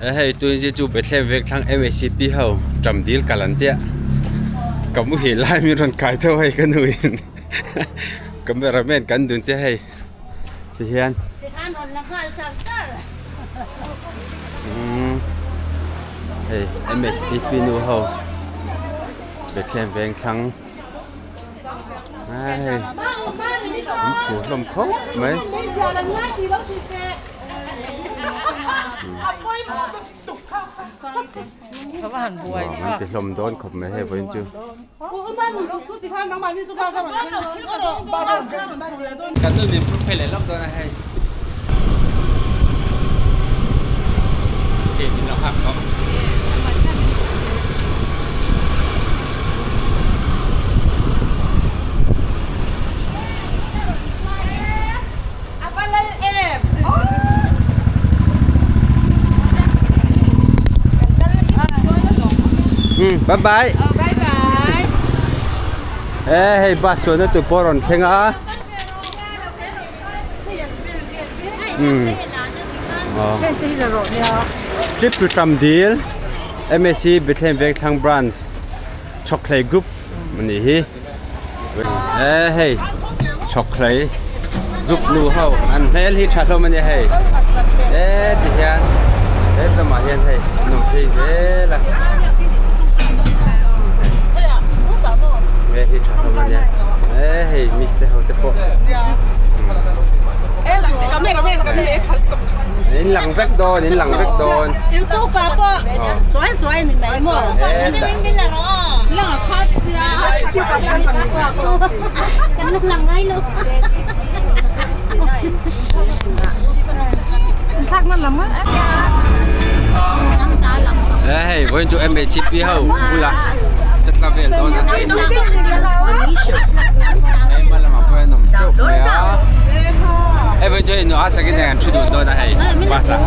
Hei tunzi chu Bethlehem vek thlang MACP ho ṭam dil kal an tia ka muhil lai min rawn kai deuh hei ka nu in cameraman kan dun te hei tihian hei MACP nu ho Bethlehem veng thlang hei an phu hlawm khawp mai. An ti hlawm dawn khawp mai hei vawiin chu. Kan nu min phur phei leh lawk dawn a hei. Hei min lo nghak tawh. Bye bye. Bye bye. Ê hei bus chuan a tu pawh a rawn thleng a. Trip to Tramdil MSc Bethlehem Vengthlang Branch Chhawkhlei Group a nih hi. E hei chhawkhlei group nu ho an hmel hi tha hlawm a nia hei e ti hian he lamah hian hei an awm phei zel a hmel hi tha hlawm a nia e hei miss te ho te pawh in lang vek dawn in lang vek dawn youtube ah pawh chuai chuai ni mai maw Hei vawiin chu MHP ho bulah chetla vel dawn a hei hma lamah pawh hian awm teuh mai a hei vawiin chu hei nuah sakin an thu dun dawn a hei bus ah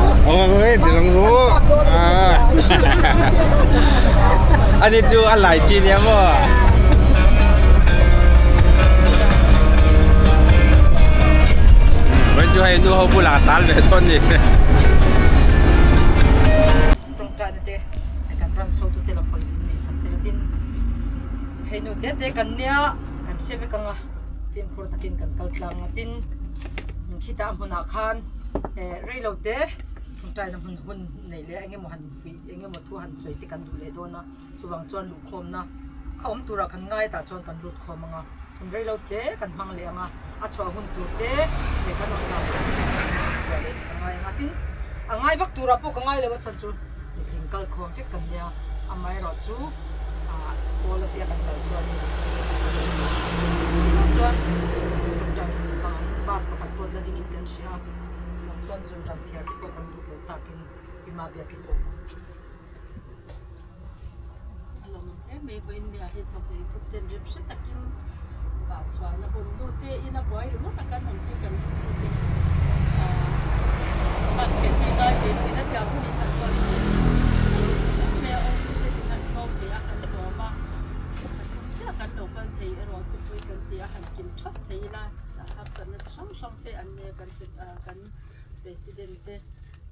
Ani chu a lai chi nia maw. Vawiin chu hei nu ho bulah a tal ve dawn ni. Tawngtaina te kan ran chho tute lam pawhin min neih sak silo tin hei nu te te kan nia kan hre vek ang a fimkhur takin kan kal tlang a tin khitah hmunah khan eh reilo te tawngtaina hmun hun neih leh eng emaw han fuih eng emaw thu han sawi te kan duh leh dawn a chuvang chuan luhkhawmna kha awm turah kan ngai tah chuan kan lut khawm ang a hun rei lo te kan hmang leh ang a a chhuah hun tur te leh kan awm dan tur te kan chhuah leh a ngai ang a tin a ngai vak turah pawh ka ngai lo a chhan chu nutling kal khawm vek kan nia amaherawh chu ah pawl a tia kan kal chuan chuan tawngtai hun hmang ang bus pakhat pawh la dingin kan hria a chuan zun ran thiar te pawh kan duh lo takin. Ima biak i sawm ang. A lawm awm hle mai vawiin nia hi chawhmeh in thut ten rep hre takin vah chhuahna hun nu te ina buai ringawt a kan awm te kan rilru te ahh hman nghet hi ngai ve thin a tiang hun in han buatsaih chu a lo duh hle mai a awm nu te min han sawm ve a kan lawm a pathum chiah kan lo kal thei erawh chu pui kan ti a han kim thap thei ila harsatna chi hrang hrang te an nia kan kan president te.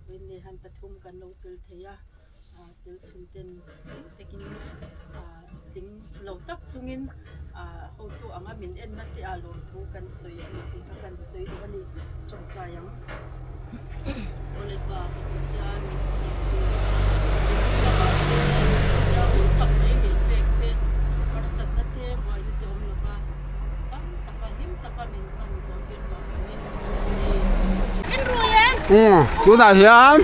Vawiin han pathum kan lo tel thei a ah tel chhun ten hlim takin ah tling lo tak chungin ah hotu anga min en na te ah lawmthu kan sawi a ni tih kha kan sawi duh a ni tawngtai ang Awlepa ka tih hian min hmuh tur min lamah te hmun tak mai min pek te harsatna te buaina te awm lova tam taka hlim taka min hman zawh tir loh angin. Tunah hian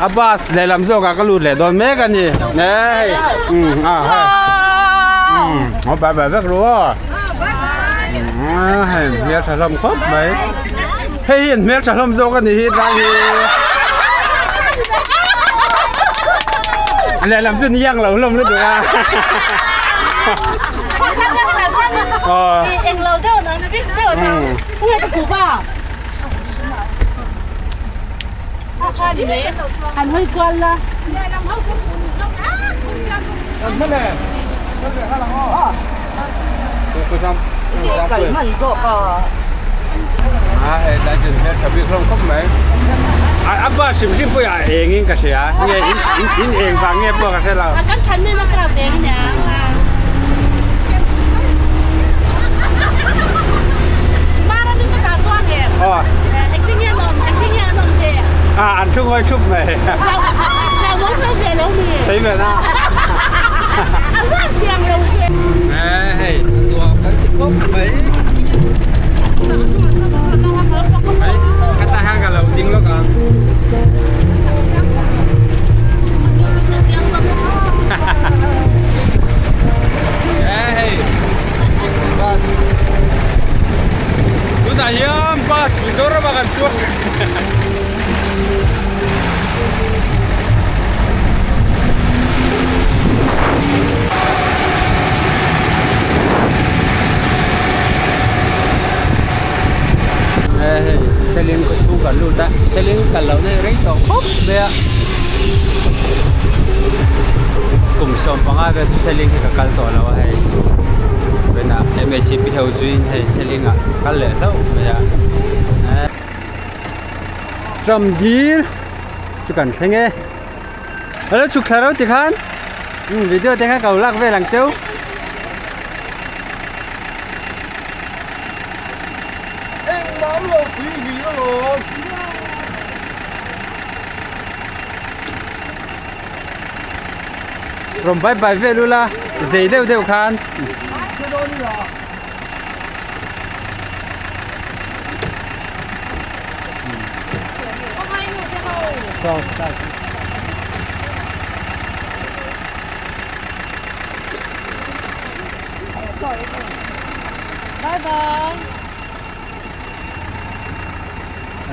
a bus lehlam zawkah ka lut leh dawn mek a ni hei a hei aw bye bye vek ru aw hei hmeltha hlawm khawp mai hei hi an hmeltha hlawm zawk a ni hi tlai hi lehlam chu ni ang lo hlawm lutuk a. Eng lo deuh nang chik deuh nang nge ka kuh ba han hawi kual la A hei lai chu hmel tha bik hlawm khawp mai. A bus hrim hrim pawh a eng in ka hria nge in in eng vang nge pawh ka hre lo. A kan than mai lawk a veng ania. Mara mi sa ta chuang em? Aw. Engtin nge an awm? Engtin nge an awm ve? A an thu ngawi thup mai. Hlau lo hmel ve lo ni. Sei ve na. A luan chiang lo ve. Ê hei nuam kan ti khawp mai. Hei ka ta hang ka lo ding lawk ang. Ê hei bus. Tunah hian bus Mizoram ah kan chuang. Hei Seling kawt chhung kan lut a Seling kal loh na hi rei tawh khawp mai a kum 15 vel chu Seling hi ka kal tawh lo a hei tunah M_H_P ho zuiin hei Seling ah kal leh hlauh mai a. Tram dil chu kan thleng e alo chhuk thla reuh tikhan umm video te kha ka lo lak vel ang cheu. Rawn bye bye vel ula zei deuh deuh khan. Bye bye.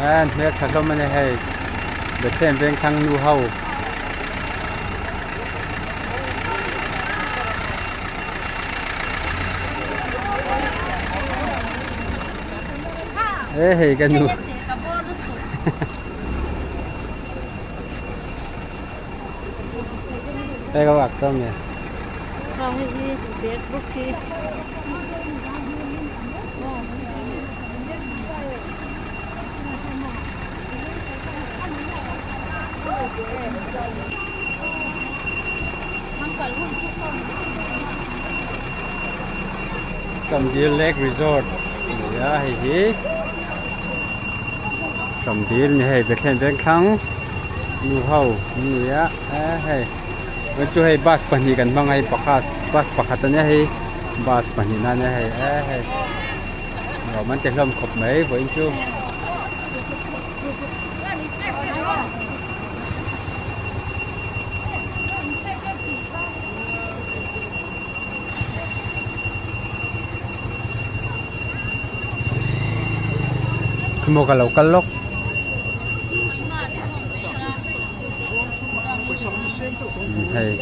An hmel tha hlawm a ni hei Bethlehem vengthlang nu ho. E hei ka nu. Đây các bạn cơm này. Chamdil Lake Resort ni a hei hi Chamdil ni hei Bethlehem Vengthlang nu ho an ni a e hei chuan chu hei bus pahnih kan hmang a hei pakhat bus pakhat ania hei bus pahnih na ania hei e hei nuam an ti hlawm khawp mai vawiin chu. Maw ka lo kal lawk. Hei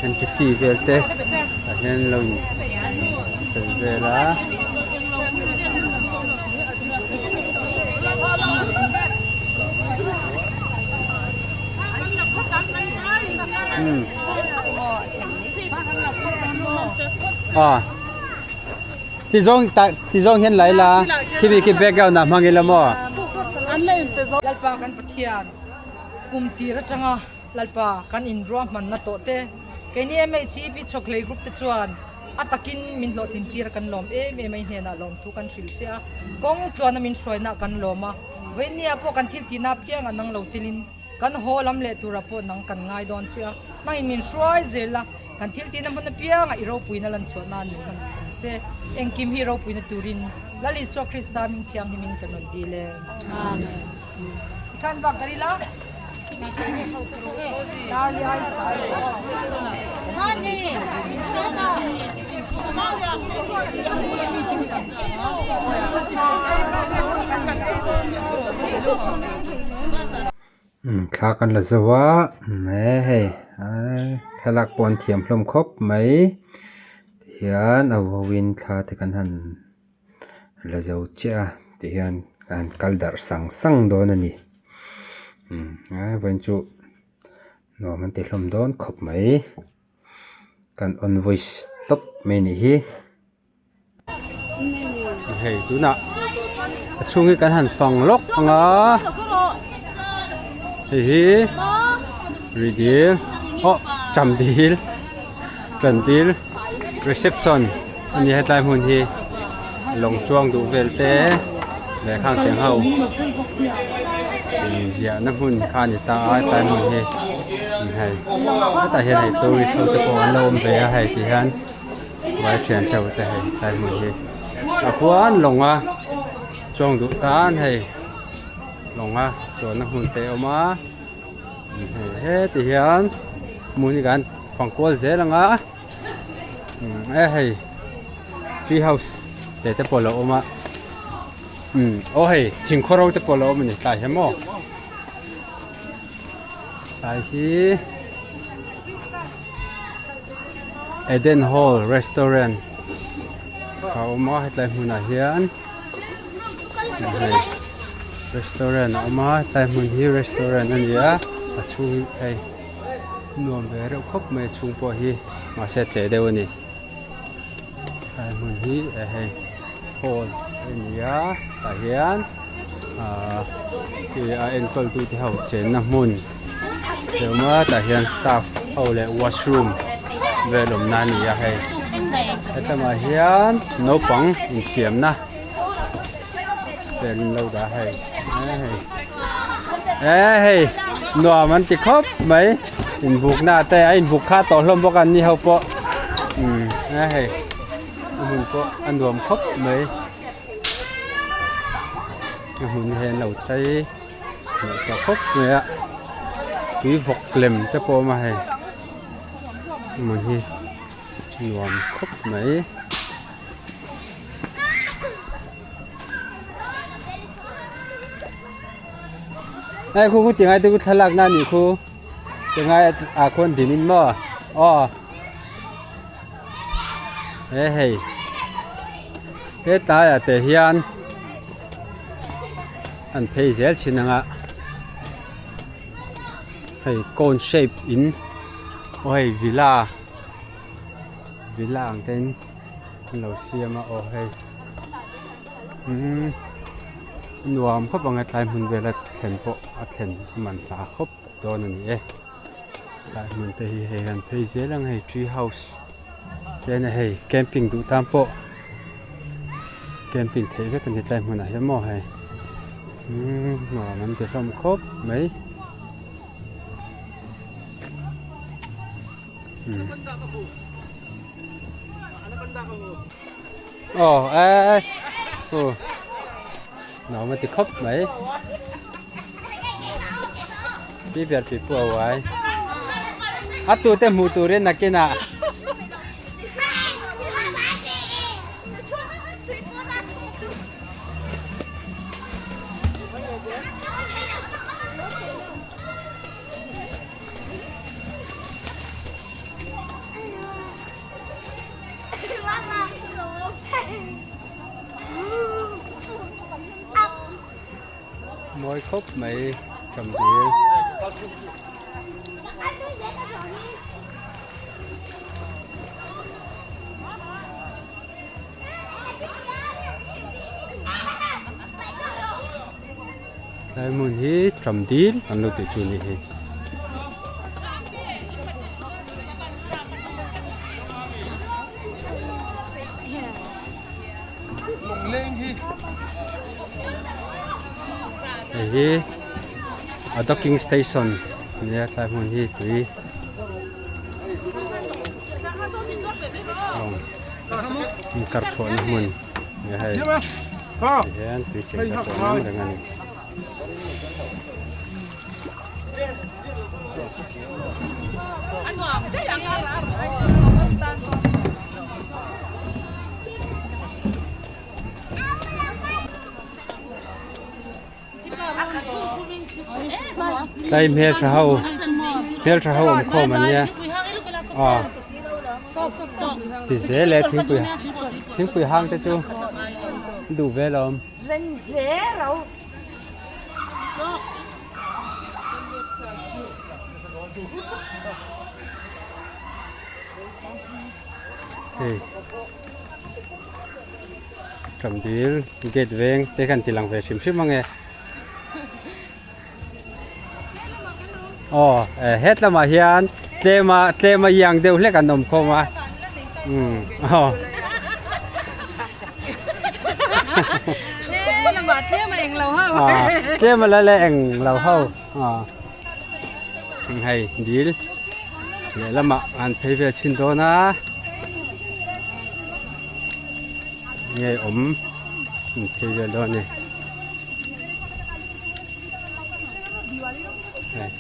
entry fee vel te tah hian lo in fel vel a. Ti zawng ta ti zawng hian lai la khi mi khi background ah hmang ila maw. Lalpa kan Pathian kum tir atanga Lalpa kan inruahmanna tawh te keini MHEP chhawkhlei group te chuan a takin min hlawhtlin tir kan lawm em em a i hnenah lawmthu kan hrilh che a kawng tluana min hruaina kan lawm a vawinia pawh kan thil tihna apiang ah nang lo tilin Kan haw lam leh turah pawh nang kan ngai dawn che a, hmangin min hruai zel a, kan thil tihna hmun apiangah i ropuina lan chhuah nan min hman sak ang che. Engkim hi ropuina turin Lal Isua Krista hming thianghlimin kan rawn dil e. Amen. I khan bak dar ila. Thla kan la zo a he hei thlalak pawh an thiam hlawm khawp mai tihian a vawiin thla te kan han la zo chiah a tihian an kal darh sang sang dawn a ni vawiin chu nuam an ti hlawm dawn khawp mai kan on voice tawp mai a nih hi. Hei tunah A chhung hi kan han fang lawk ang a hei hi rih dil aw ṭam dil ṭan dil reception a ni hetlai hmun hi lawng chuang duh vel te leh khang tiang ho inziahna hmun kha a ni ta a hetlai hmun hi hei hetah hian hei tourist ho te pawh an lo awm ve a hei ti hian. Vai thian teuh te hei tlai hmun hi a khuan lawng a chuang duh tan hei lawng a chuanna hmun te a awm a hei heti hian hmun hi kan fang kual zel ang a e hei tree house te te pawh a lo awm a umm aw hei thingkhaw ro te pawh a lo awm a ni tlai hi maw tlai hi. Eden Hall Restaurant a awm a hetlai hmunah hian hei restaurant a awm a hetlai hmun hi restaurant a ni a a chhung hi hei nuam ve reuh khawp mai a chhung pawh hi mahse a tleh deuh a ni hetlai hmun hi eh hei hall a ni a tah hian ahh a enkawl tute ho chenna hmun. Te awm a tah hian staff ho leh washroom vel awmna a ni a hei hetlangah hian naupang infiamna vel an lo dah a hei e hei nuam an ti khawp mai inbukna te a inbuk kha tawh hlawm bawk a an ni ho pawh umm e hei a hmun pawh a nuam khawp mai a hmun hi hei an lo chei. Hmuh tawh khawp mai a tui vawk lem te pawh a awm a hei hmun hi nuam khawp mai. Hei khu khu tingai te khu thlalak na anih khu tingai ah khuan din in maw aw he hei hetlai ah te hian. An phei zel thin ang a hei cone shape in aw hei villa villa ang te in an lo siam a aw hei umm nuam khawp ang e tlai hmun vel a thlen pawh a thlen a man tla khawp dawn a ni e tlai hmun te hi hei an phei zel ang hei tree house te a ni hei camping duh tan pawh. Camping theih vek a ni tlai hmunah hian maw hei umm nuam an ti hlawm khawp mai aw e aw nuam a ti khawp mai pi ber pi pu a uai a tute hmuh turin nakinah. Mawi khawp mai ṭam dil. Tlai hmun hi ṭam dil an lo tih chu a nih hi. Hei hi a docking station a nia tlai hmun hi tui lawng inkar chhuahna hmun a nia hei tihian tui cheng kar chhuahna hmun reng a ni. Tlai hmeltha ho hmeltha ho awm khawm an nia aw ti zel e thingpui thingpui hang te chu duh ve lawm. Hei. Ṭamdil gate veng te khan ti lang ve hrim hrim ang e. Aw het lamah hian tlema tlema iang deuh hlek an awm khawm a umm aw. Tlema la la eng lo ho aw hei dil lehlamah an phei vel chhin dawn a nge awm an phei vel dawn a ni. Hei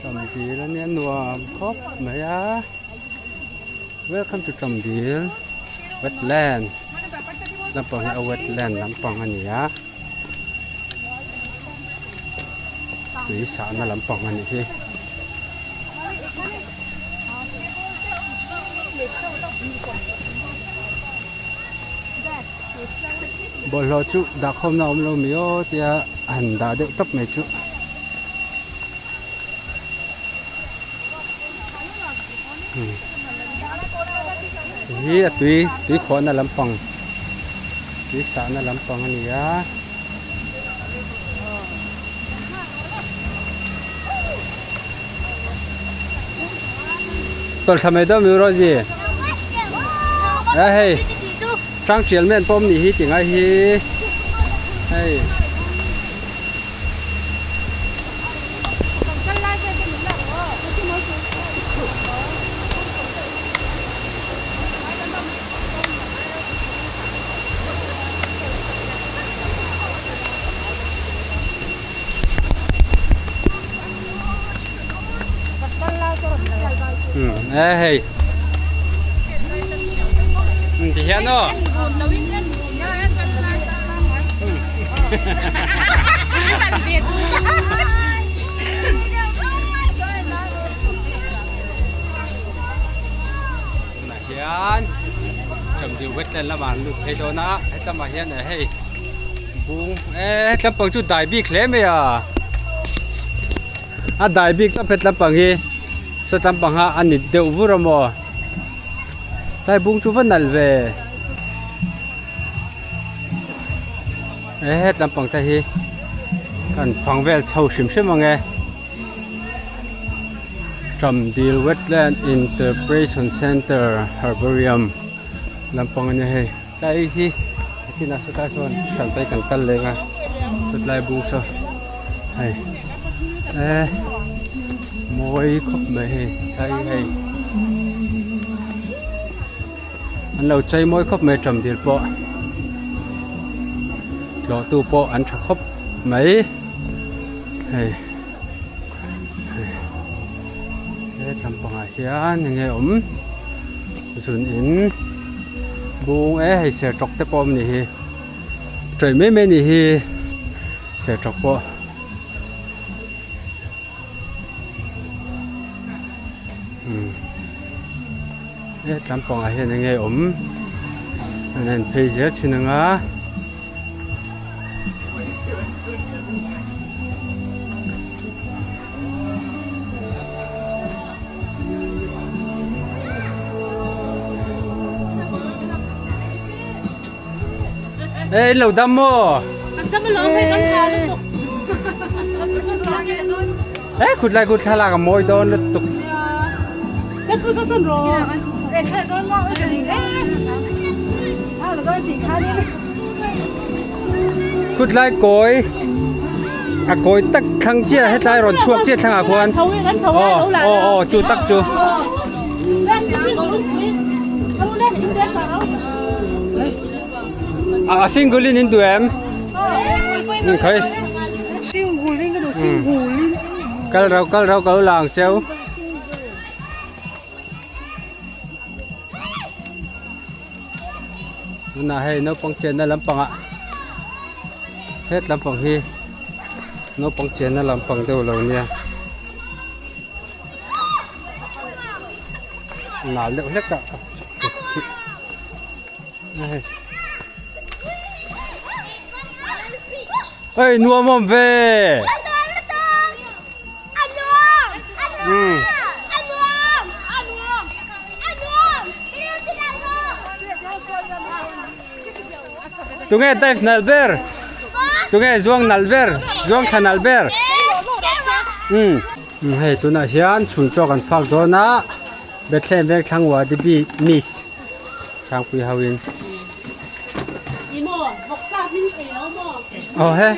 Ṭamdil a nia nuam khawp mai a welcome to Ṭamdil wetland lampang hi a wetland lampang a ni a tui sahna lampang a nih hi. Bawlhhlawh chu dah khawmna a awm lo mi aw tia han dah deuh tawp mai chu. Hi a tui tui khuahna lampang tui sahna lampang a ni a. Tawlhthla mai dawn mi u Rosie a hei hrang tial mai an pawm nih hi tih ngai hi hei. E hei ti hian aw tunah hian Chamdiu wetland lamah an lut phei dawn a hetlamah hian hei bung e hetlam pang chu dai bik hle mai a a dai bik tawp hetlam pang hi sawtlam pang kha a nit deuh vur a maw tlai bung chu va nalh ve e hetlam pang te hi kan fang vel chho hrim hrim ang e. Ṭamdil Wetland Interpretation Centre Herbarium lampang a nia hei tlai hi nakinah sawtlai sawn hran phei kan kal leng a sawtlai bung saw hei eh mawi khawp mai hei tlai hi hei an lo chei mawi khawp mai ṭamdil pawh tlawh tu pawh an ṭha khawp mai. Hei he tlampangah hian enge awm zun in bung e hei sertawk te pawh awm a nih hi tawih mai mai a nih hi sertawk pawh. He tlampangah hian enge awm an en phei zel thin ang a. Ê in lo dam maw? Kan dam alawm hei kan tha lutuk. Ê khut lai khut thlalak a mawi dawn lutuk. Kan pui ka san rawh. Khut lai kawi a kawi tak thlang chiah hetlai rawn chhuak chiah thlangah khuan aw aw aw chu tak chu. A single in in duh em? Khawi. Single in ka duh single in. Kal rau kal rau kal lang cheu. Tunah hei naupang chenna lampangah het lampang hi naupang chenna lampang deuh lo nia. Nal deuh hlek a. Ê nuam awm ve. Tunge dive nal ber? Tunge zuang nal ber? Zuang thla nal ber? Um hei tunah hian chhun chaw kan fak dawn a Bethlehem veng thlang wadi bi miss Sangpui ho in. Aw he.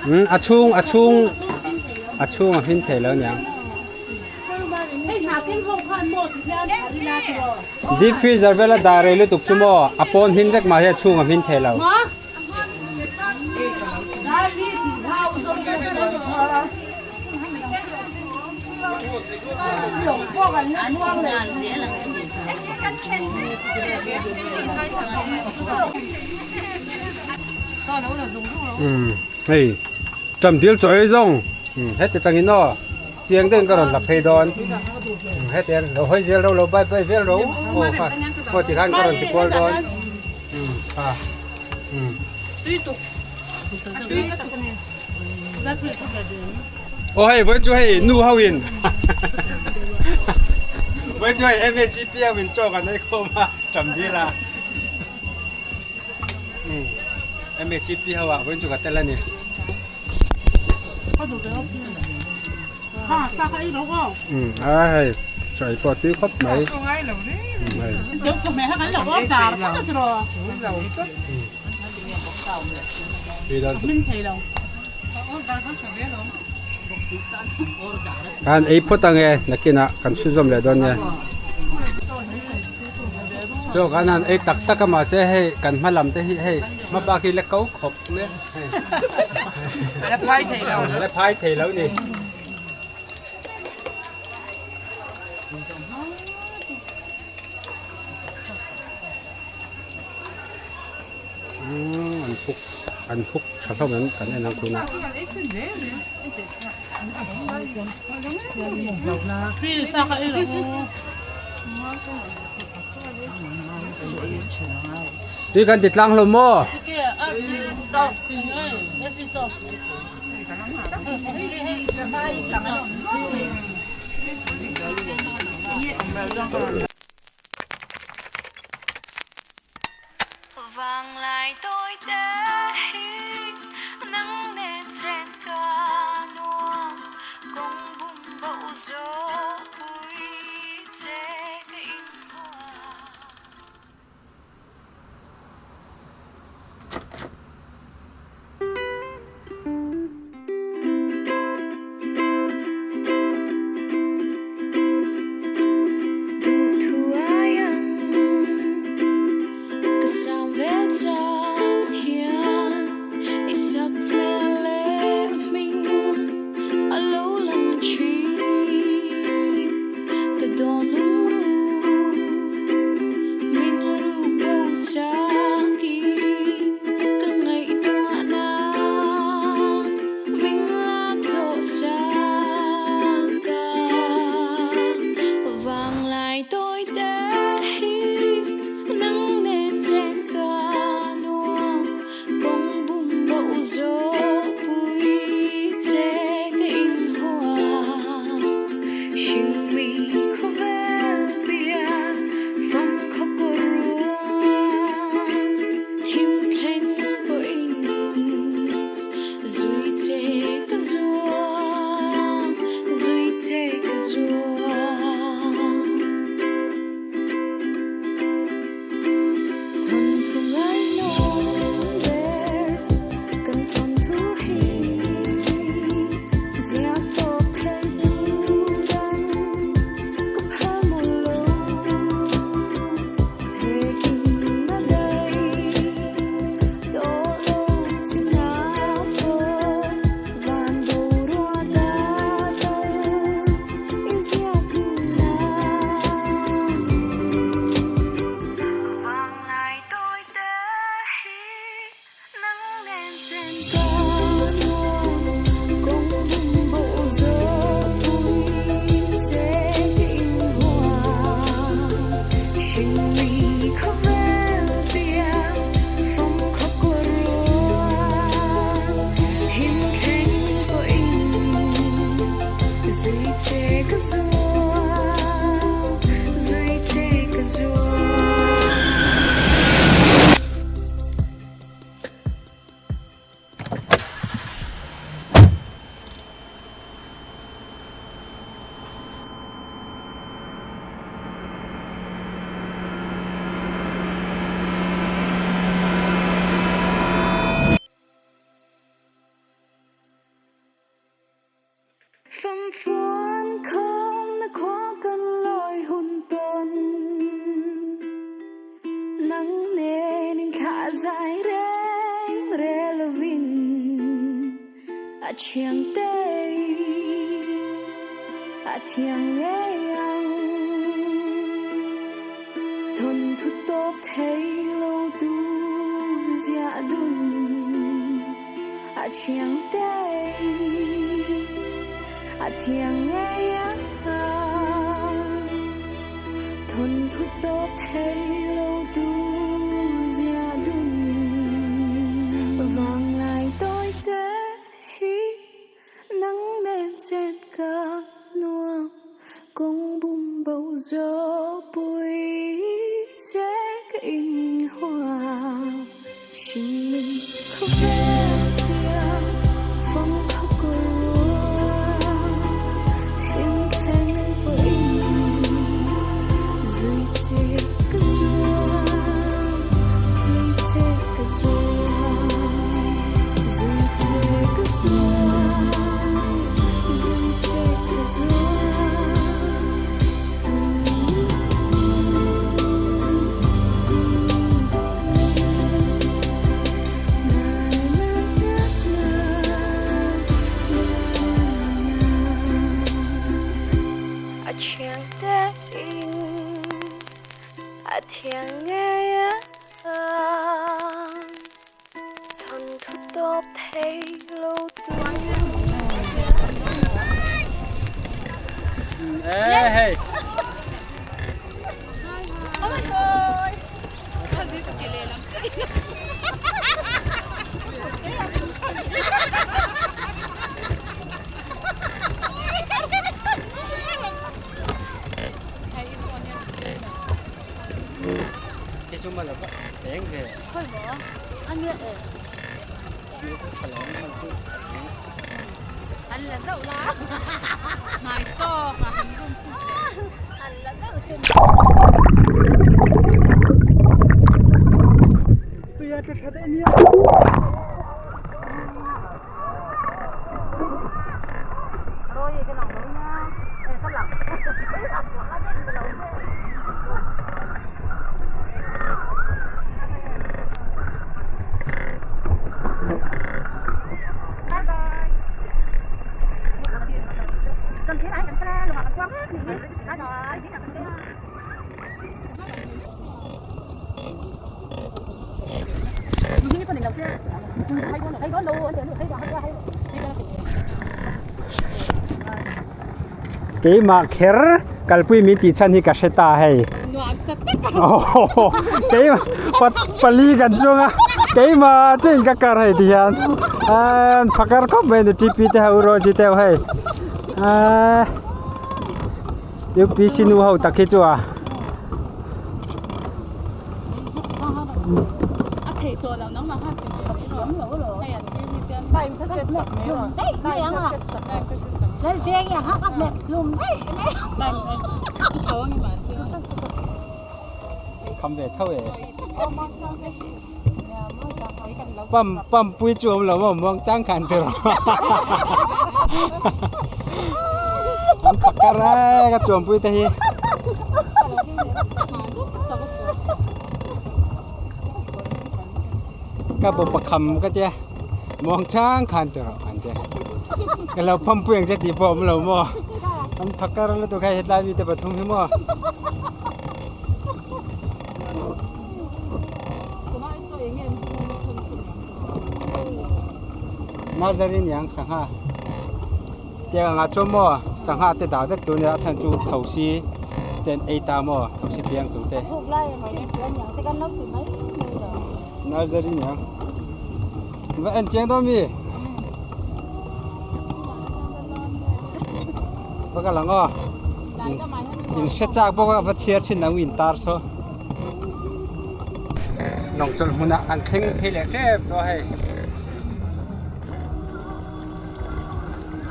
Um a chhung a chhung a chhung a hmin thei lo aniang. Deep freezer vela dah rei lutuk chu maw a pawn hmin vek mah hi a chhung a hmin thei lo. Hei tam dil chaw ei zawng heti tangin aw chiang deuhin ka rawn la phei dawn heti an lo hawi zel ro lo bai bai vel ro aw kha aw tikhan ka rawn ti kual dawn kha Aw hei vawiin chu hei nu ho in vawiin chu hei MHP ho in chaw kan ei khawm a tam dil a MHP ho ah vawiin chu ka tel a ni. A hei chaw ei pawh a tui khawp mai. Kan ei phawt ange nakinah kan chhunzawm leh dawn nia. Chaw kan han ei tak tak a mahse hei kan hma lam te hi hei hma bak hi la ko khawp mai a hei. La phai thei lo. La phai thei lo ni. Umm an phuk an phuk tha hlawm em kan en ang tuna. Tui kan ti tlang hlawm maw? Famfuan khawmna khua kan lawi hun pawn Nang nen in thlah zai reng rel lovin A thiang te a thiang ngei ang Thawn thu tawp thei lo tu ziah dun A thiang te a thiang ngei ang Thawn thu tawp thei lo tu ziah dun Vang lai tawi te hi nang nen chet ka nuam Kawng bum bo zo pui che ka in huam Hringmin khawvel piang fawng kha kawr ruang Thim thleng pawhin zui che ka zuam Zui che ka zuam Zui che ka zuam Zui che ka zuam. A thiang te in a thiang ngei ang Thawn thu tawp thei lo tu. Ê hey. Keimah kher kalpui min tih chhan hi ka hre ta hei. Keimah pali kan chuang a keimah chu in ka kar hei ti hian phakar khawp mai a ni T P te ho Rosie te ho hei U P C nu ho tak hi chu a. Kham ve tho e. Pam pam pui chu awm lo maw muang chang khan tur. An phakar e ka chuan pui te hi. Ka bawm pakham ka tia muang chang khan tur an tia. Ka lo pam pui ang che tih pawh awm lo maw. An phakar lutuk hei hetlai mite pathum hi maw. Nazari niang sangha tiang angah chuan maw sangha te dah vek tur nia a chhan chu thosi te an ei ta maw thosi piang tur te Nazari niang va en chiang dawn mi va ka lang aw. In hre chak bawk a va chhiar thin ang in tar saw. Lawng chawlh hmunah kan thleng phei leh tep tawh a hei.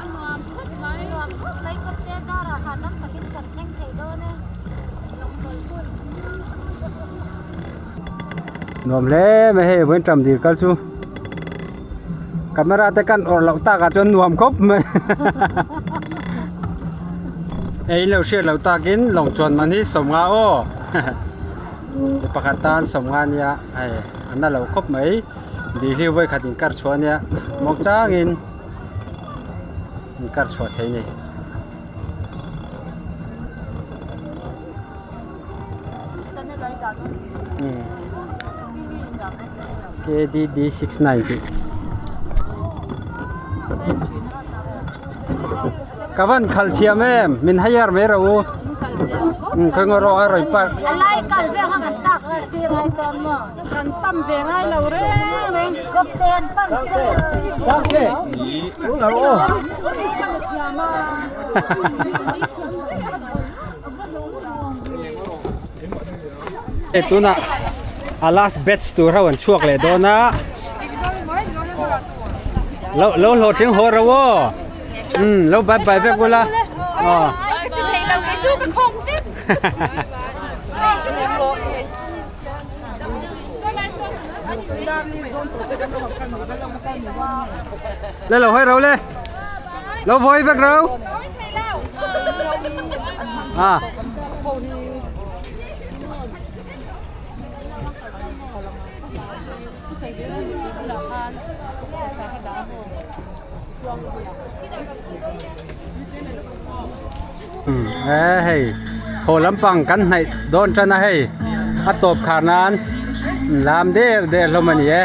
A nuam khawp mai. Nuam khawp mai kawpte zarah hahdam takin kan thleng thei dawn e. Lawng chawlh hun. Nuam hle mai hei vawiin ṭam dil kal chu. Camera te kan awrh loh takah chuan nuam khawp mai. Ei lo hriat loh takin lawng chuan man hi sawmnga aw mi pakhat tan sawmnga nia hei a na lo khawp mai dihliu vawikhat inkar chhuah ania mawng changin inkar chhuah thei a ni. KDD 69 tih ka van khal thiam em min hire mai rawh u um khawi ngaw rawh a rawi park alai kal ve kha kan chak la sir ai chuan maw kan pam ve ngai lo reng reng kawp te an pam Hei tunah a last batch tur ho an chhuak leh dawn a lo lo hlawhtling haw ro aw umm lo bye bye vek ula aw le lo hawi ro le lo vawi vek ro a e hei haw lampang kan hnaih dawn tan a hei a tawp khar nan lam der der hlawm a ni e.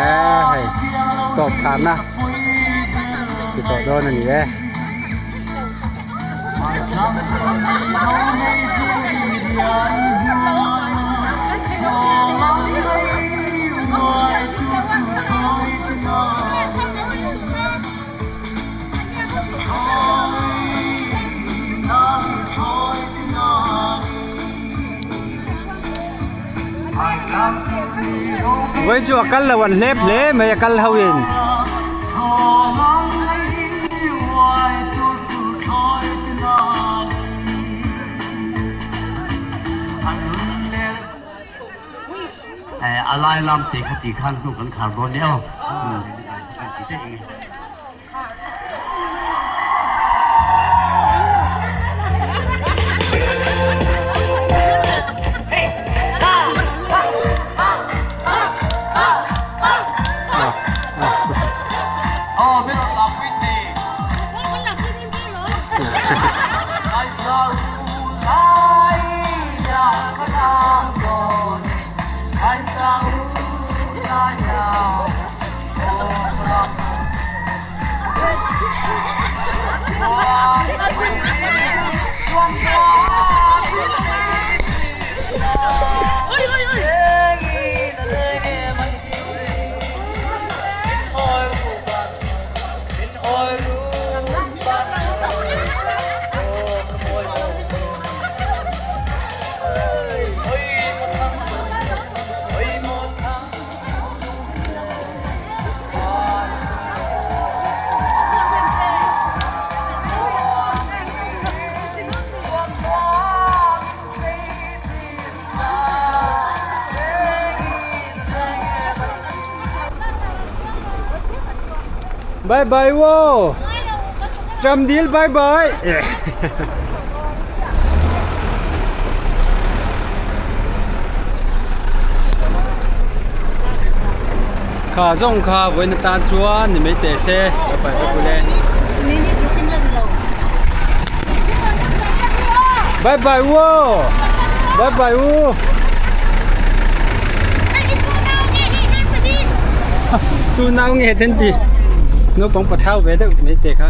Hei tawp kharna ti tawh dawn a ni e. Vawi chu a kal lo an hlep hle mai a kal ho in. A lai lam te kha ti khan hnu kan khar dawn nia aw. Kan ti daih nge. Bye bye wo. Tram dil bye bye. Kha zawng kha vawiin atan chuan ni mai teh se bye bye vek ule. Bye bye wo. Bye bye u. Tu nau nge ten ti. Naupang pathau ve deuh mai te kha.